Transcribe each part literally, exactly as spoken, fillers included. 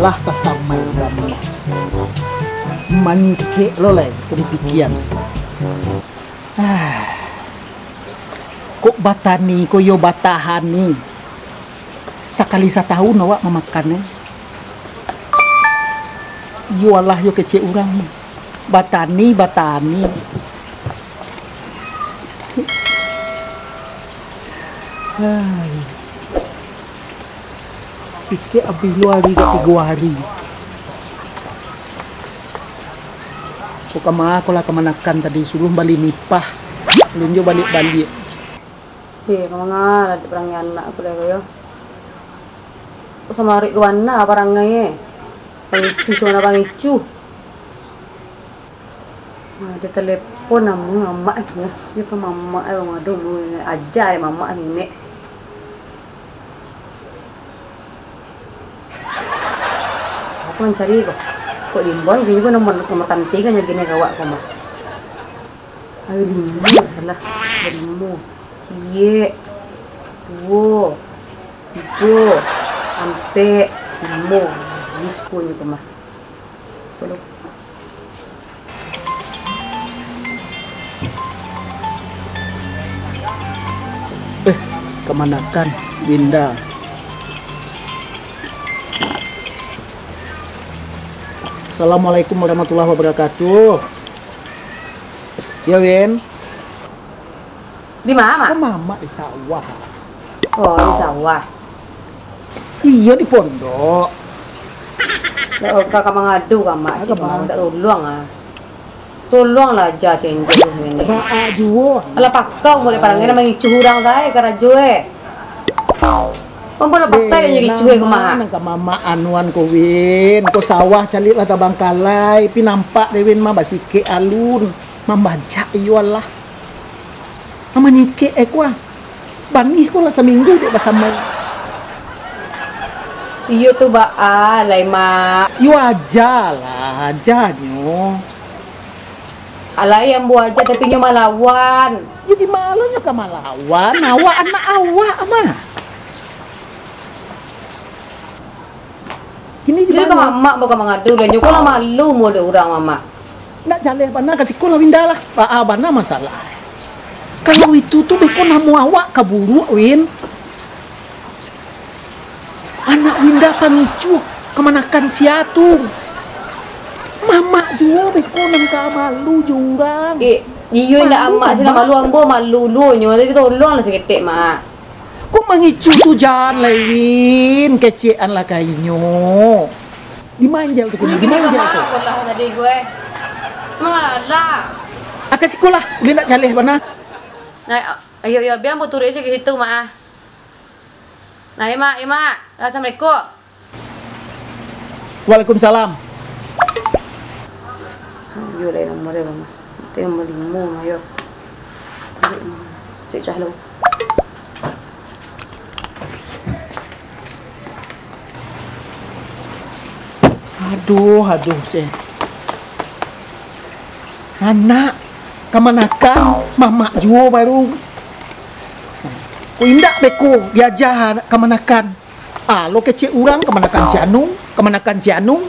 Lah tasamai kami. Mangikek lo lai kami pikian. Kok batani ko yo batahan ni. Sakali satahun awak mamakan ni. Yo alah yo kecek urang ni. Batani, batani. Hai. Sikek abih lo ari ka tigo ari. Ko kama ko lah kamanakan tadi, suruah bali nipah. Ulun jo baliak-baliak. Eh, ka manga lah dek parangai anak ko lai ko yo. Ko samarik ka bana parangai, eh. Pangicuah, samo bana pangicuah. Nah, dia telepon nama mamak tu, eh. Dia ka mamak, eh, aduh, aja dek mamak ni, nek. Aku mancari ko. Kok diimbau, gini ko nomor, nomor kanti kan yang gini kawak ko mah. Ayo limo salah. Limo. Ciek. Duo. Tigo. Ampek. Limo. Iko nyo ko mah. Tolong. Eh, kamanakan Winda? Assalamualaikum warahmatullahi wabarakatuh. Ya, Win. Di ma, Mak? Kan Mamak di sawah. Oh, di sawah. Iyo, di pondok. Nak ka, ka mangadu ka Mak, cik Mak, minta tolong ah. Tolonglah aja senjol tu sebenarnya. Baa juo. Alah pakau buliah parangai, nak mangicuah urang sae karajo eh. Mambo lah pasai aja gicuah ko mah. Nan ka mamak anuan ko, Win. Ko sawah caliak lah tabangkalai, pi nampak dek Win mah basikek alun. Mambajak iyo alah. Manyikek eh ko ah. Banih ko lah saminggu dek basamai. Iyo tu baa lai, Mak. Iyo aja lah, aja nyo. Alai ambo aja, tapi nyo malawan. Jadi malo nyo ka malawan, awak anak awak mah. Kini di Jadi ka mano? Mamak bukan mangadu lah, nyo ko lah malu mudo urang, Mamak. Nak jaleh bana ka siko lah Winda lah. Baa bana masalah. Kalau itu tu beko namo awak ka buruak, Win. Anak Winda pangicuah, kamanakan sia tu. Mamak juo beko nan ka malu jo urang. Eh, iyo indak malu amak sih lah, mamak. Malu ambo, malu luo nyo. Jadi tolonglah saketek, Mak. Kok mangicuah tu jan lai, Win? Kecekan lah ka inyo. Di manjal tu, di manjal tu. Lah tadi gue. Mangalah. Aka siko lah, ulih nak jaleh bana. Nah, ayo, ayo, biar ambo turuik aja ke situ, Mak, ah. Nah, ya, Mak, ya, Mak. Assalamualaikum. Waalaikumsalam. Yo, dari nomor dia, Bang. Nanti nomor lima, ayo. Tarik, Bang. Cek cah lu. Aduh, aduh, seh. Anak, kamanakan, mamak juo baru. Ko indak beko diaja kamanakan. Alo kecek urang, kamanakan si Anung, kamanakan si Anung.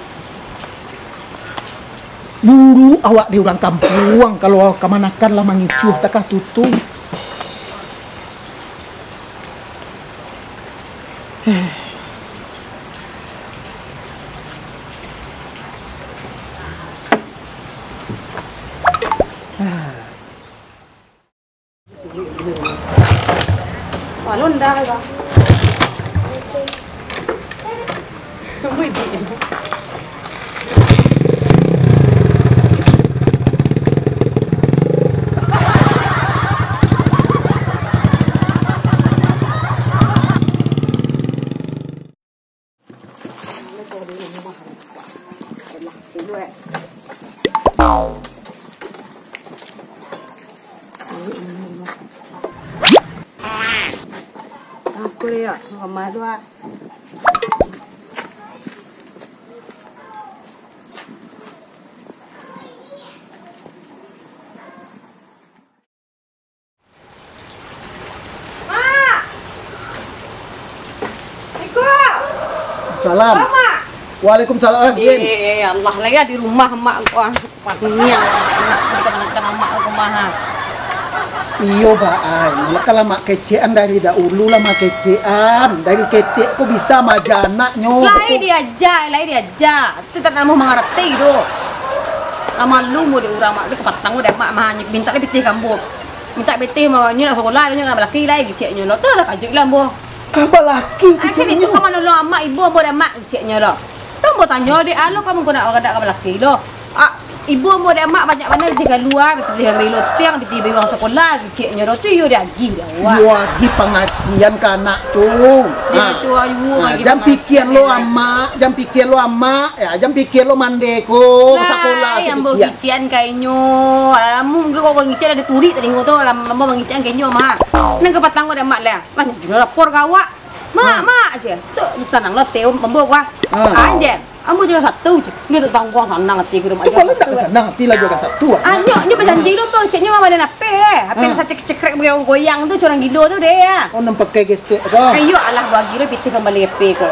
Buruak awak di urang kampuang, kalau kamanakan lah mangicuah takah tutu. Malun dah, Bang. Wih, di. Mak! Iko! Salam. Waalaikumsalam. Eh, Din. Eh, Allah lah ya di rumah mak ko, ah. Paniang. Anak bukan macam amak ko mah, ah. Iyo, Ba, ai. Lah kalau mak kecekan dari dahulu lah mak kecekan. Dari ketek ko bisa maja anaknyo. Lai diaja, lai diaja. Tu tak namuah mangarati tu. Lah malu mo dek urang mak, dek kapatang dek mak mah, mintak dek pitih ka ambo. Mintak pitih mo, nyo nak sakolah, nyo nak balaki lai keceknyo lo. Tu lah kajuik lah ambo. Ka balaki keceknyo. Ka manolong amak, ibo ambo dek mak keceknyo lo. Tu ambo tanyo dek alo, kamu ko nak, nak ka balaki lo. Ah, ibo ambo dek mak banyak bana pitih kalua, pitih bali lotiang, pitih bali uang sakolah keceknyo lo. Tu iyo diagih dek awak. Iyo agih pangaratian ka anak tu. Iyo, ha. Cua iyo. Ha, agih jan pangaratian pikia lo amak, jan pikia lo amak, ya, jan pikia lo mande ko, sakolah. Lai, ambo kician ka inyo. Alah, mungkin kok mangician ado turik talingo tu, alah, ambo mangician ka inyo mah. Nan kapatang ko dek mak lah. Lah, nyo lapor ka awak. Mak, mak, ceh. Tu sanang lo teh ambo ko. Ha. Anjir. Ambo juo satu, ceh. Nyo tu tangguang sanang ati ko dek mak. Tu juo paling satu, ndak sanang ati lah juo satu, ah. Nyo, nyo bajanji lo tu, ceknyo mah badan ape, eh. Ape nan sacek-cekrek bagoyang-goyang tu, curang gilo tu deh, ah. Oh, nan pakai gesek ko. Ayo, alah, bagi lo pitih kambali ape ko.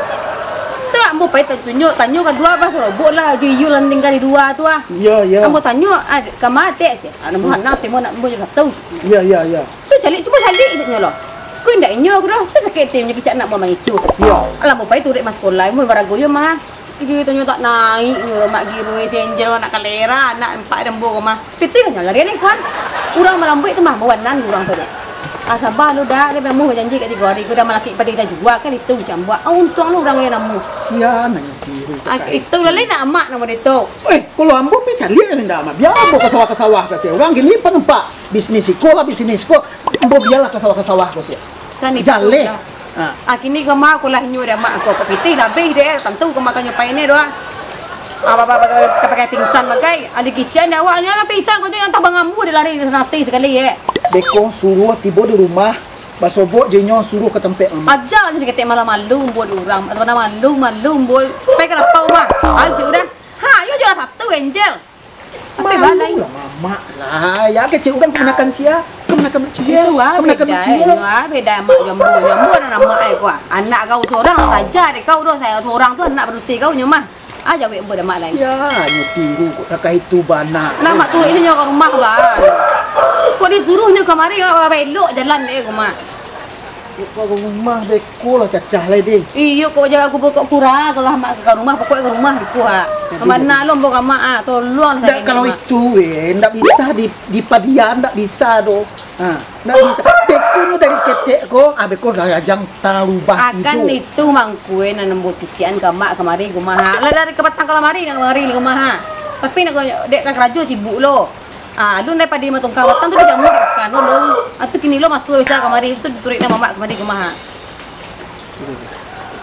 Tu ambo pai tanyo, tanyo ka duo, pas robok lah, jo iyo lah tingga di duo tu, ah. Iyo, iyo. Ambo tanyo, ah, ka ma dek, ceh. Ah, nan sanang ati ambo nak ambo juo satu. Iyo, iyo, iyo. Tu caliak, cubo caliak, ceknyo lo. Ko indak inyo ko doh, tu sakik ati nyo kecek anak buah mangicuah. Iyo. Alah, ambo pai turuik mas sakolah, ambo barago yo mah. Duit tu nyo tak naik nyo, mak giro, si Angel, anak kalera, anak empat dek ambo ko mah. Pitih lah nyo larian ikuan. Urang malambuik tu mah, bawanan urang tu dek. Ah, saba lo dak, dek ambo bajanji ka tigo hari ko, dah malakik padi dah jua kan itu cambuak. Ah, untuang lo urang nan namuah. Sia nan giro. Ah, itu lah lai nak amak namo dek tu. Eh, kalau ambo pi caliak kan indak amak. Biar ambo ka sawah-ka sawah ka sia. Urang kini pan nampak. Bisnis iko lah, bisnis iko. Ambo bialah ka sawah-ka sawah ko sia. Kan itu jaleh lah. Ha. Ah, kini ko mah ko lah inyo dek amak ko, ko pitih lah abih dek, tantu ko makannyo pai ne doh. Ah, ba, ba, ba, ba, pakai pingsan bagai. Ado kicen dek awak, nyo lah pingsan ko tu nan tabang ambo dek lari dari sanati sakali, eh. Beko suruah tibo di rumah, basobok jo inyo suruah ka tampek mamak. Aja lah saketek malu-malu ambo di urang, malu-malu ambo. Pai ka lapau mah. Aja udah. Ha, yo juo satu, Angel. Ape balai? Malu lah mamak lah. Ya, kecek urang kamanakan sia. Kamanakan mak cia. Itu ah, kamanakan mak beda, cia. Itu ah, beda amak jo ambo. Jo ambo nan amak ai ko ah. Anak kau sorang, taja dek kau doh. Sayo sorang tu anak padusi kau nyo mah. Ah, jawek ambo dek amak lai. Ya, nyo tiru kok takah itu bana. Nak amak turuik nyo ka rumah, bang. Kok disuruah nyo kamari, ba-, ba-, elok jalan dek rumah. Kok ka rumah beko lah cacah lai deh. Iyo, kok jaga kubur kok kurang, kalau amak ka rumah, pokok ka rumah beko ha. Aduh. Kamana lo ambo ka amak ah, tolong lah. Ndak, kalau itu weh, ndak bisa di, di padian, ndak bisa doh. Ha, ndak bisa. Beko nyo dari ketek ko, ah, beko lah rajang tarubah. Akan itu mangko nan ambo kician ka amak kamari ka rumah ha. Lah dari kapatang ka lamari nak kamari ka rumah ha. Tapi nak dek ka karajo sibuk lo. Ah, alun dek padi limo tungkang batang tu dijamur kakan lo. Ah, tu kini lo masuak bisa kamari tu dituruik dek mamak kamari ka rumah ha.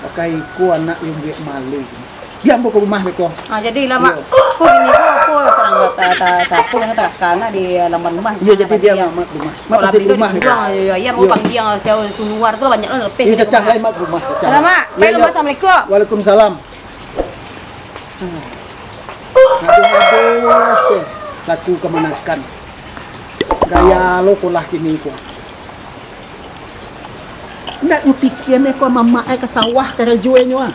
Pakai iko anak yang buek malu. Bia ambo ka rumah beko. Ah, jadi lah, Mak. Iyo. Ko kini ko, ko sadang ta-, ta-, ta-, apo nan takakan lah di laman rumah. Iyo, jadi bia Mak ka rumah. Mak pasti di rumah beko. Iyo, iyo, iyo, Mak panggia sia sunuar tu lah banyak lah lepeh. Iyo, cacah lai Mak ka rumah, cacah. Alah, Mak. Iyo, iyo. Pai dulu, Assalamualaikum. Waalaikumsalam. Aduh, aduh, seh, laku kamanakan. Gaya lo ko lah kini ko. Ndak nyo pikia nyo ko mamak ai ka sawah karajo nyo ah.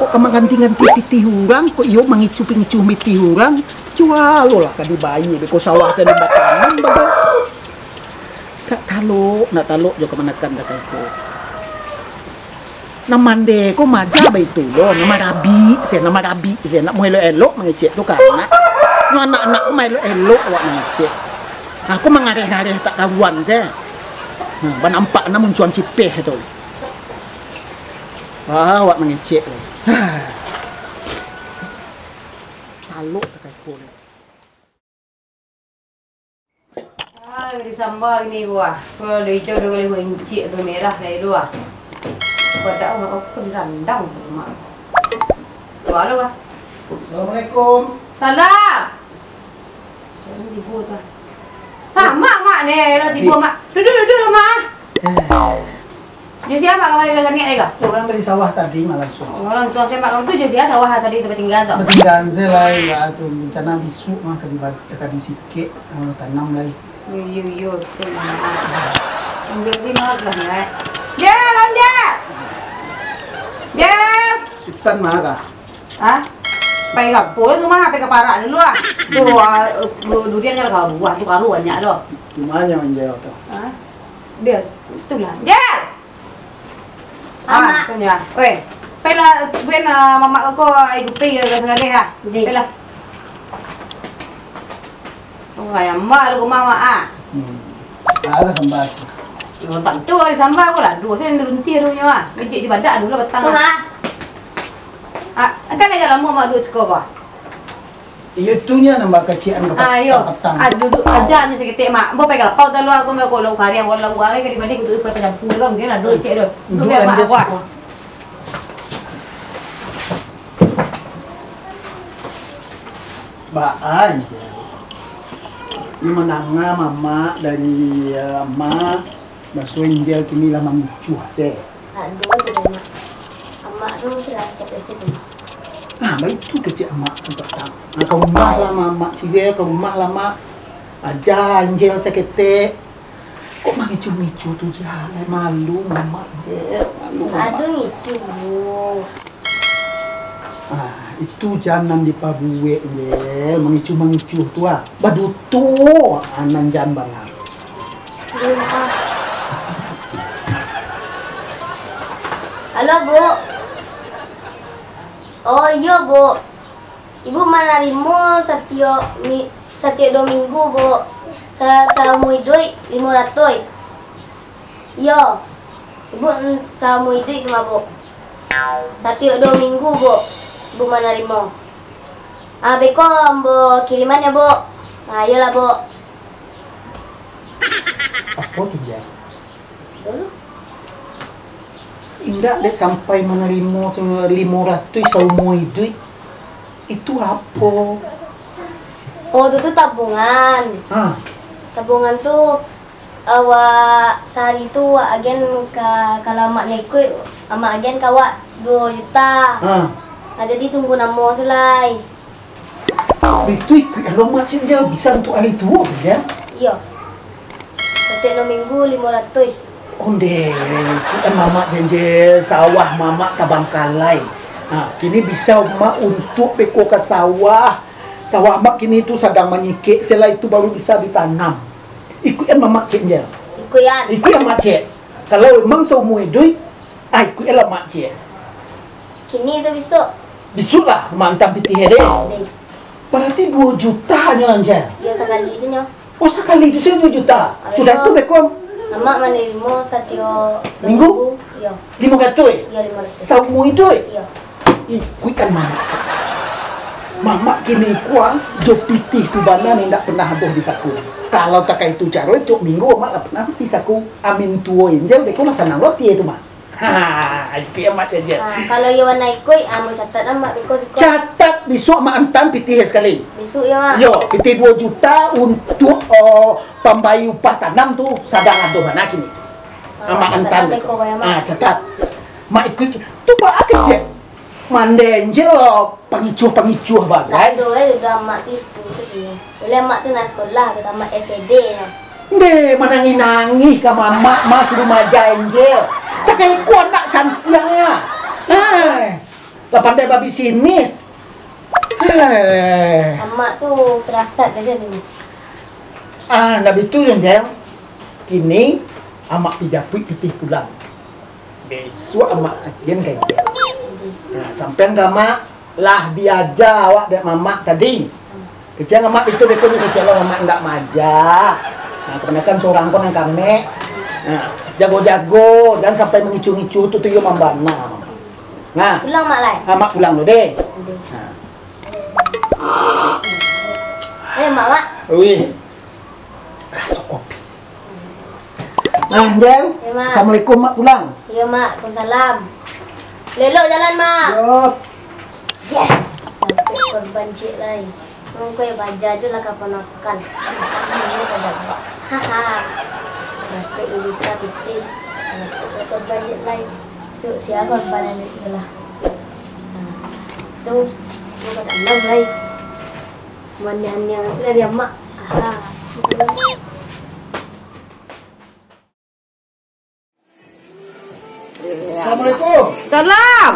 Kok ka mangganti-ganti pitih urang, kok iyo mangicuah-ngicuah pitih urang, juo lo lah ka dibayia, beko sawah sadang batanam bagai. Ndak talok, ndak talok jo kamanakan dah kaiko. Nan mande ko maja baitu lo, nan marabik se, nan marabik se, nak maelok-elok mangecek tu ka anak. Nyo anak-anak ko maelok-elok awak mangecek. Aku mangareh-ngareh tak karuan se. Nah, banampak nan muncuang cipeh tu. Ah, awak mangecek tu. Talok tak kaiko ni. Ah, di samba ni gua. Kalau udah hijau, udah boleh incik, udah merah dari luar. Padak awak aku randang, Mak. Tu, halo, Bah. Assalamualaikum. Salam. Salam tibo tu. Ha, Mak, Mak, ni, lah tibo, Mak. Duduk, duduk lah, Mak. Eh. Jo sia, Mak, kamari lah niat, eh, kah? Urang dari sawah tadi, Mak, langsuang. Oh, langsuang sia, Mak. Tu jo sia sawah tadi tu batingga tu? Batingga se lah, ya, tu rencana bisuak mah ka diba-, ka disikek, eh, tanam lai. Iyo, iyo, iyo, betul, Mak. Ambil di Mak lah, ya. Jel, Jel! Jel! Tan marah. Ha? Pai ka apo tu mah, pai ka parak dulu ah. Tu, ah, du-, durian kan ka buah tu, karu banyak tu. Di mana Angel tu? Ha? Dia, itulah. Angel! Ah, Mak. Tanya. Oi, pailah, buan, ah, mamak ko ai gupi ka sagadeh ah. Dek. Pailah. Oh, ayam ba lu rumah, Mak, ah. Hmm. Ada sambal tu. Yo, tantu ada sambal ko lah. Duo sen runti ado nyo, ah. Ngecek si badak dulu petang, ah. Ah, kan agak lamo Mak duduak siko ko. Iyo tu nyo nambah kacian ka Ah, iyo. Petang. Ah, duduak aja nyo saketek, Mak. Bo pai ka lapau talu aku, Mak, ko lauk kariang, ko lauk urang, kan, dibanding duduak pai panyampu ko, mungkin ado cek tu. Duduak pai, Mak, aja aku, ah. Siko. Baa Angel. Ni mandanga mamak dari, eh, Amak, baso Angel kini lah mangicuah se. Aduh, sudah, Mak. Amak tu firasat dari situ. Nah, baitu kecek Amak tu patang. Nah, ka rumah lah, Mak, Mak ciwe, ka rumah lah, Mak. Aja Angel saketek. Kok mangicuah-ngicuah tu jalai, malu Mamak, Angel, malu Mamak. Aduh, ngicuah, Bu. Ah, itu jan nan dipabuek, Angel. Mangicuah-mangicuah tu, ah. Baduto, ah, nan jan bana. Halo, Bu. Oh, iyo, Bu. Ibu manarimo satiok mi-, satiok duo minggu, Bu. Sa-, saumua iduik limo ratuih. Iyo, Ibu, mm, saumua iduik tu mah, Bu. Satiok duo minggu, Bu, Ibu manarimo. Ah, beko ambo kiriman ya, Bu. Ah, iyolah, Bu. Apo tu, Jal? Indak dek sampai manarimo tu limo ratuih saumua iduik. Itu apo? Oh, tu tu tabungan. Ha. Tabungan tu Awak sahari tu, awak agian ka, kalau amak nyo ikuik, amak agian ka awak duo juta. Ha. Ah, jadi tunggu namo se lai. Itu ikuik alo, Mak, cek dia bisa untuak hari tuo, kan? Iyo. Satiok duo minggu, limo ratuih. Ondeh, ikuik kan mamak janji sawah mamak tabangkalai. Ha, kini bisa mak untuak beko ka sawah. Sawah mak kini tu sadang manyikik, se lai tu baru bisa ditanam. Ikuikan mamak cek je. Ikuikan. Ikuikan mak cek. Kalau emang saumua iduik, ah, ikuikanlah mak cek. Kini atau bisuak? Bisuak lah, mak antam pitih deh. Deh. Barati duo juta nyo, Anjel. Yo, sakali tu nyo. Oh, sakali tu sajo duo juta. Sudah tu, beko? Amak manarimo satiok minggu? Minggu? Yo. Limo ratuih? Yo, limo ratuih. Saumua iduik? Yo. Ikuikan mamak cek. Mamak kini ko, ah, jo pitih tu bana nan indak pernah adoh di saku. Kalau takah itu caro, tiok minggu mamak lah pernah pitih saku. Amin tuo Anjel, beko lah sanang roti tu, Mak. Ha, ikuik mamak cek. Ha, kalau iyo bana ikuik, ah, ambo catat lah, Mak, beko siko. Catat, bisuak mak antam pitih sakali. Bisuak yo, Mak. Yo, pitih duo juta untuak, oh, pambayia upah tanam tu sadang adoh bana kini. Ah, amak catat antam lah beko, beko. Ah, catat. Mak ikuik tu baa kecek. Mandeh Anjel lo pangicuah-pangicuah bagai. Tak ado, eh, udah amak tisu tu. Jadi amak tu nak sekolah ke tamat S D nyo. Ndeh, manangih-nangih ka mamak, mah suruh maja Anjel. Takah iko anak santiang nyo. Heh, lah pandai babisinis. Heh. Amak tu firasat sajo ni. Ah, ndak bitu, Anjel. Kini amak pi japuik pitih pulang. Bisuak amak agian ka Anjel. Nah, sampean ka amak lah diaja awak dek mamak tadi. Kecek amak itu beko nyo kecek lo mamak ndak maja. Nah, kebanyakan surang ko nan kamek. Nah, jago-jago, jan sampai mangicuah-ngicuah tu, tu iyo mambana. Nah. Pulang, Mak, lai. Amak pulang dulu deh. Deh. Nah. Eh, Mak, Mak. Wih. Raso kopi. Nah, Anjel. Yo, Mak. Assalamualaikum, Mak, pulang. Iyo, Mak. Waalaikumsalam. Elok-elok jalan, Mak. Yo. Yes. Dapek korban ciek lai. Mangko yo baja jo lah kaponakan. Ini kada bak. Haha. Dapek duduak pitih. Dapek korban ciek lai. Su-, sia korban anak tu lah. Nah. Tu. Mangko tanam lai. Maniang-niang sudah dia, Mak. Aha. Assalamualaikum. Salam.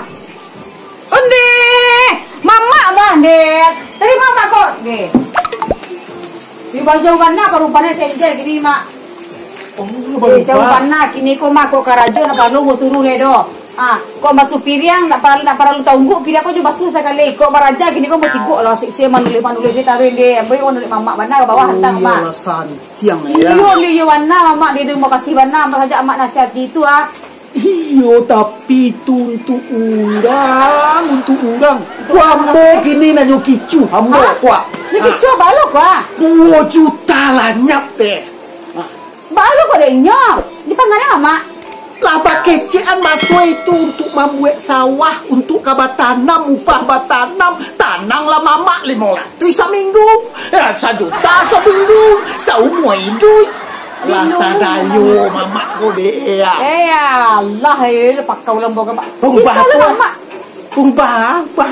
Dek, tarimo, Mak, ko. Dek. Di bajau bana parupahan senjel kini, Mak. Oh, Eh, jauh bana kini ko, Mak, ko karajo nak parlu mau suruh le do. Ah, ko basuh piriang nak paralu, nak paralu taungguk piriang ko jo basuh sakali. Ko baraja kini ko basigok lah, sik-sik manulih-manulih ni taruih dek. Ambo ko nulik mamak bana ka bawah hantam, Mak. Iyolah, santiang ya. Iyo, iyo, iyo, bana, Mak, di rumah kasih bana, Mak, sajak Mak nasihati tu, ah. Iyo, tapi itu untuk urang, untuk urang. Untuk Kua urang ambo maksudnyo? Kini nanyo kicuah, ambo Hah? Kua. Ni Ah. Kicuah balo, Kua? Duo juta lanyap deh. Ah. Balo kok dek inyo? Di pangana, Mak? Lah bakecekan baso itu untuk mambuek sawah, untuk ka batanam, upah batanam, tanang lah mamak limo ratuih saminggu, eh, sajuta saminggu, saumua iduik. Lah Minum. Tadayo mamak ko dek, ya. Eh, ya Allah, eh, pakau lambo ka, Mak. Ubah Bisa lah, apa? Mamak. Ubah, ubah.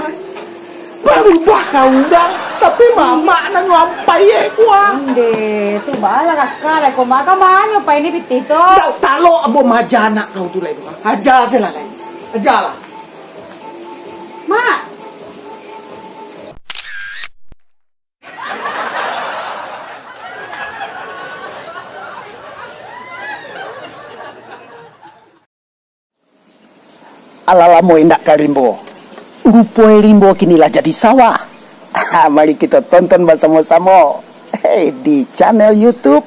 Barubah ka urang, tapi mamak nan nyampai eh, Kua. Onde, tu bala kakak lah, ko mak ka mano pai ni pitih tu? Ndak talok ambo maja anak kau tu lai, Kua. Aja se lah lai. Aja lah. Mak. Alah lamo indak ka rimbo. Rupo e rimbo kini lah jadi sawah. Mari kito tonton basamo-samo. Hei, di channel YouTube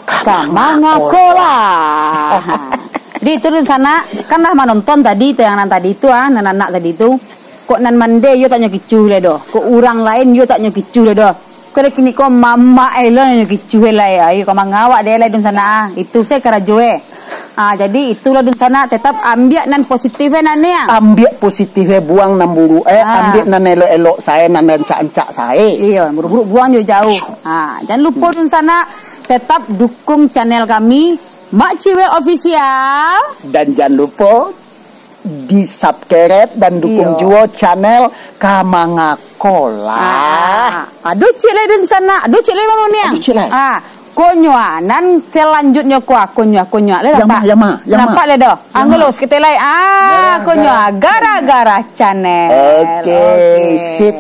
Kamanga Kola. Di itu dunsanak, kan lah manonton tadi, tayangan tadi tu, ah, nan anak tadi tu. Kok nan mande iyo tak nyo kicuah le doh. Kok urang lain iyo tak nyo kicuah le doh. Kok dek kini ko mamak e lo nyo kicuah lai, ayo ka mangawak dek lai dunsanak, ah. Itu se karajo e. Ah, jadi itulah dunsanak, tetap ambiak nan positif e nan ni, ah. Ambiak positif e, buang nan buruak e, Ah. ambiak nan elok-elok sae, nan rancak-rancak sae. Iyo, buruak-buruak buang jauh-jauh. Ah, jangan lupo dunsanak, tetap dukung channel kami, Mak Ciwek Official. Dan jangan lupo di-subscribe dan dukung Iyo. juo channel Kamanga Kola. Ah, ado ciek lai dunsanak, ado ciek lai Mama Niang. Ado ciek lai. Ah, konyo ah, nan salanjutnyo ko ah, konyo ah, konyo ah, lai Yang nampak? ma, yang ma, yang ma. Nampak lai doh. Yang Anggo ma. lo, saketek lai. Ah, Gara-gara. konyo ah, gara-gara channel. Oke, Oke. sip.